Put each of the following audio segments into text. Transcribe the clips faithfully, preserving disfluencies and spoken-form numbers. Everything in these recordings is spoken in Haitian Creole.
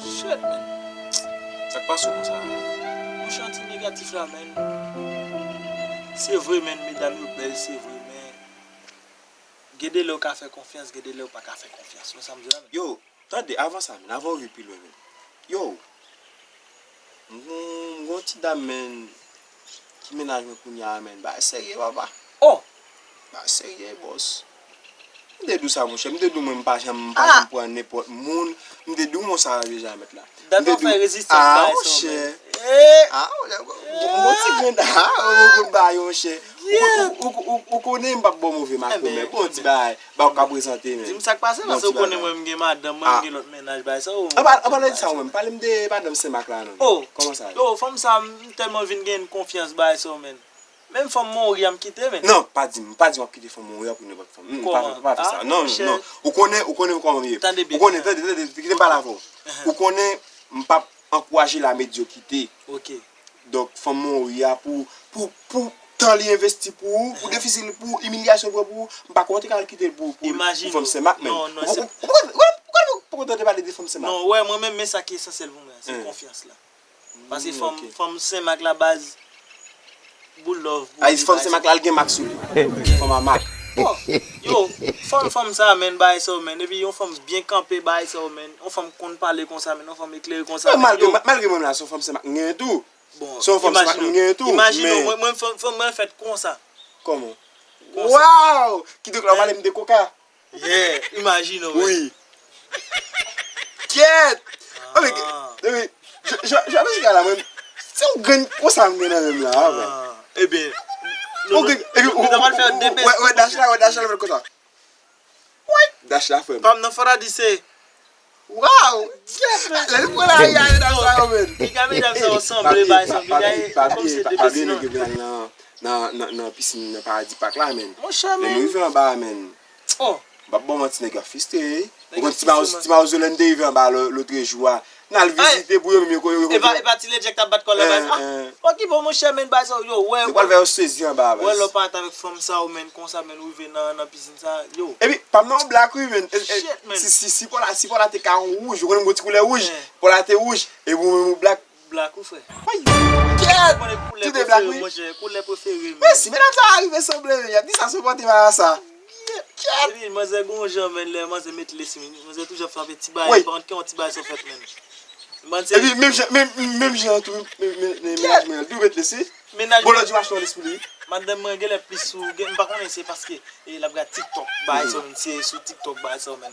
Shit, man. Sa k pase w konsa? Monchè, anti negatif la, man. Se vre, man, medam yo bèl, se vre, men gen de lè w ka fè konfyans, gen de lè w pa ka fè konfyans. Ou wè sa m di la, man? Yo, tande, avan sa, man, avan w rive pi lwen, man. Yo, m gon, m gon ti dam, man, ki mennaj mwen kounye a, man. Bagay serye, papa. Oh! Bagay serye, bòs. M te di w sa, monchè. M te di w mwen, m pa janm, m pa janm pran nenpòt moun. M te di w konsa deja, mèt la. Dat w ap fè rezistans bagay sa, monchè. Ah, monchè. Bon, bon ti grenn. Ah, bon, bon bagay, monchè. Ou, ou, ou, ou, ou konnen m p ap ba w move makomè. Bon ti bagay. Ba w ka prezante, men. Di m sa k pase, paske ou konnen mwen, m gen madanm mwen, m gen lòt mennaj, bagay sa, ou. An pa, an palan de sa, ou menm, pale m de madanm Senmak la, non. Oh! Kòman sa ye? Yo, fanm sa, m tèlman vin gen konfyans, bagay sa, men. Menm fanm Monri a m kite, men. Non, pa di m, pa di m w ap kite fanm Monri a pou nenpòt fanm. Mm, pa, pa fè sa. Non, non. Ou konnen, ou konnen kòman m ye. Tande byen. Ou konnen, tande, tande, kite m pale avè w. Ou konnen, m p ap ankouraje la medyokite. Ok. Donk, fanm Monri a pou, pou, pou tan li envesti pou ou, pou defisil, pou imilyasyon l pran pou ou, m pa kwè w te ka al kite l pou, pou, pou fanm Senmak, men. Non, non, ou, ou, ou, ou, ou, ou, ou poko tande pale de fanm Senmak. Non, wè, mwen menm, men sa ki esansyèl pou mwen, se konfyans la. Paske fanm, fanm Senmak la baz, boul love pou li, fanm Senmak la, l gen mak sou li. Fanm a mak. Bon, yo, fanm, fanm sa, men, bagay sa, men. Epi yon fanm byen kanpe, bagay sa, men. Yon fanm konn pale konsa, men. Yon fanm eklere konsa, men. Malgre, malgre mwen la, se yon fanm Senmak m genyen tou. Bon, se yon fanm Senmak m genyen tou, imajine w, mwen, mwen, fanm, fanm mwen fèt konsa. Kòman? Konsa. Waw! Kidonk la, w pale m de koka. Yeah, imajine w, wi. Kyèt! Anben, anben, jwè, jwè, jwè, jwè, la, mwen, se yon grenn konsa m gen nan men m la, a, bro. Ebyen, nou, nou, nou ta pral fè de bes. Wè, wè, dash la, wè, dash la, fè konsa. Dash la, frè m. Pa m nan fò ta di se. Waw! Kyèt, men. Lè nou pran lari a, medam sa yo, men. Piga medam sa yo sanble, bay sa, piga e kòm se de bes, non. Nan, nan, nan, nan pisin nan Paradi Pak la, men. Monchè, men. Lè nou rive anba, men. Oh. M p ap ba w manti, nèg yo ap feste, wi. Ou konn ti mawozo, ti mawozo lè n te rive anba lò, lòtrejou a. N al vizite pou yo menm, yo, yo, yo. E pa, e pa ti Lejèk t ap bat kò l la, bay sa. Okipe w, monchè, men, bay sa, yo, wè. Yo pral fè yo sezi anba, baz. Wè lè w parèt avèk fanm sa, ou, men, konsa, men, ou rive nan, nan pisin sa, yo. Epi, pa m nan yon blak, wi, men. E, e, shit, men. Si, si, si po la, si po la te ka yon wouj, ou konnen m gon ti koulè wouj. Po la te wouj, epi ou menm ou blak. Blak ou, frè. Woy! Kyèt! Ou konnen koulè prefere m, monchè, koulè prefere m. Mèsi, medam sa a rive sanble, men, y ap di sa sou pòte marasa. Kyèt! Epi, manzè gon jan, men, lè manzè met lesi, men, manzè toujou ap frape ti bagay, pa kont ki yon ti bagay sa fèt, men. Epi, menm jan, menm, menm jan tou, men, men, men, mennaj mwen an, tou met lesi. Bon, lòt jou m achte yon lesi pou li. Madanm mwen genlè plis sou, gen, m pa konnen se paske, e, l ap gad TikTok, bagay sa, men, se sou TikTok, bagay sa, men.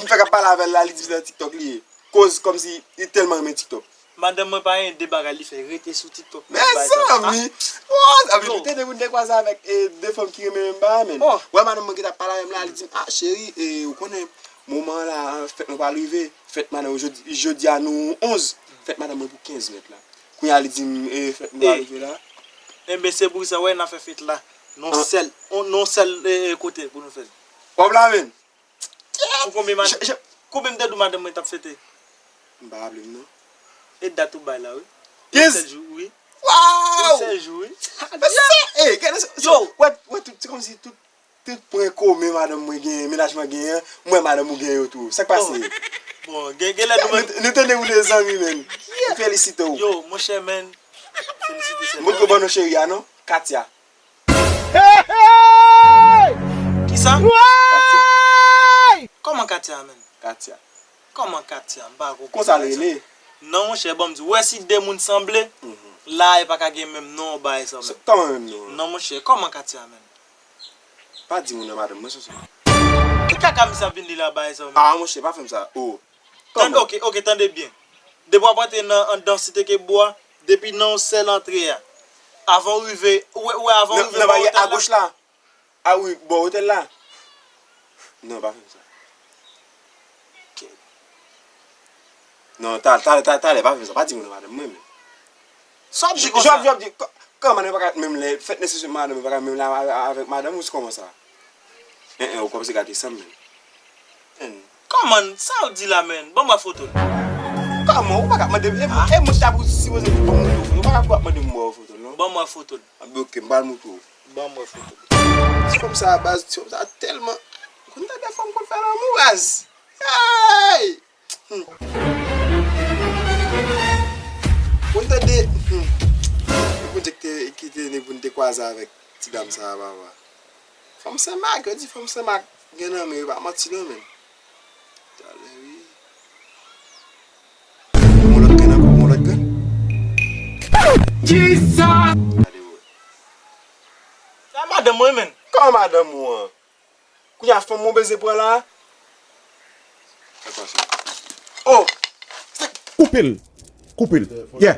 M fèk ap pale avè l la, li di se nan TikTok li ye. Koz kòmsi li tèlman renmen TikTok. Madanm mwen pa gen de bagay li fè, rete sou TikTok. Mezanmi! Zanmi, ou tande moun te kwaze avèk, e, de fanm ki renmen menm bagay, men. Wè, madanm mwen ki t ap pale avè m la, li di m, "Ah, cheri, e, ou konnen, moman an la, fèt mwen pral rive, fèt madanm mwen jodi, jodi a nou onz, fèt madanm mwen pou kenz mèt la." Kounye a, li di m, "E, fèt mwen pral rive la." Enben, se pou sa, wè, n a fè fèt la. Non sèl, non sèl, e, e, kote pou nou fè l. Wè la, men. Pou konbyen madanm, konbyen m te di w madanm mwen t ap fete? M pa raple m, non. E dat ou bay la, wi. Kenz! Yon sèl jou, wi. Waw! Yon sèl jou, wi. Mesye, e, gade sa, sa, wè, wè, tout, se kòmsi tout, tout pwen komen madanm mwen genyen, mennaj mwen genyen, mwen madanm ou genyen yo tou. Sa k pase? Bon, gen, genlè nou menm. Nou, nou tande pou de zanmi, men. M felisite w. Yo, monchè, men. Felisite, se. M potko ban non cheri a, non? Katia. Kisa? Katia. Kòman Katia, menm? Katia. Kòman Katia? M pa konprann. Konsa l rele? Non, monchè, ban m di w, wè si de moun sanble, la, e pa ka gen menm non, bagay sa, menm. Kòman menm non? Non, monchè, kòman Katia, menm? Pa di moun nan madanm mwen, Soso. Ki kaka misye ap vin li la, bagay sa, menm? Ah, monchè, pa fè m sa. Oh. Tande, ok, ok, tande byen. Depi w ap antre nan, anndan Site Kebwa, depi nan yon sèl antre a. Avan w rive, ou wè, ou wè avan w rive bò otèl la? Nan, nan baryè agoch la. Ah wi, bò otèl la. Non, pa fè m sa. Ok. Non, ta, ta, ta, talè, pa fè m sa. Pa di moun nan madanm mwen, men. Sa w ap di konsa? J-, j-, j-, j-, kò-, kòman madanm pa ka menm lè, fèt nesesè madanm pa ka menm lè a-, a-, avèk madanm ou, se kòman sa? En, en, ou kòmanse gate san m, men. En. Kòman, sa w di la, men? Ban m wè foto l. Kòman, ou pa ka mande m, e, e moun ta pou sipoze di ban m foto, ou pa ka ap mande m ban w foto l, non? Ban m wè foto l. Anben, ok, m pral montre w. Ban m wè foto l. Ti fanm sa, baz, ti fanm sa tèlman, ou konn tande fanm konn fè lanmou, baz. Hey! Hmm. Ki te ni pou n te kwaze avèk ti dam sa a, papa. Fanm Senmak, yo di fanm Senmak gen nan men, yo pa manti non, menm. Talè, wi. Yon lòt grenn ankò, yon lòt grenn. Jesus! Gade, wi. Sa madanm mwen, menm. Kòman madanm ou an? Kounye a fanm mwen bezwen pran la. Oh! Koupe l. Koupe l. Yeah.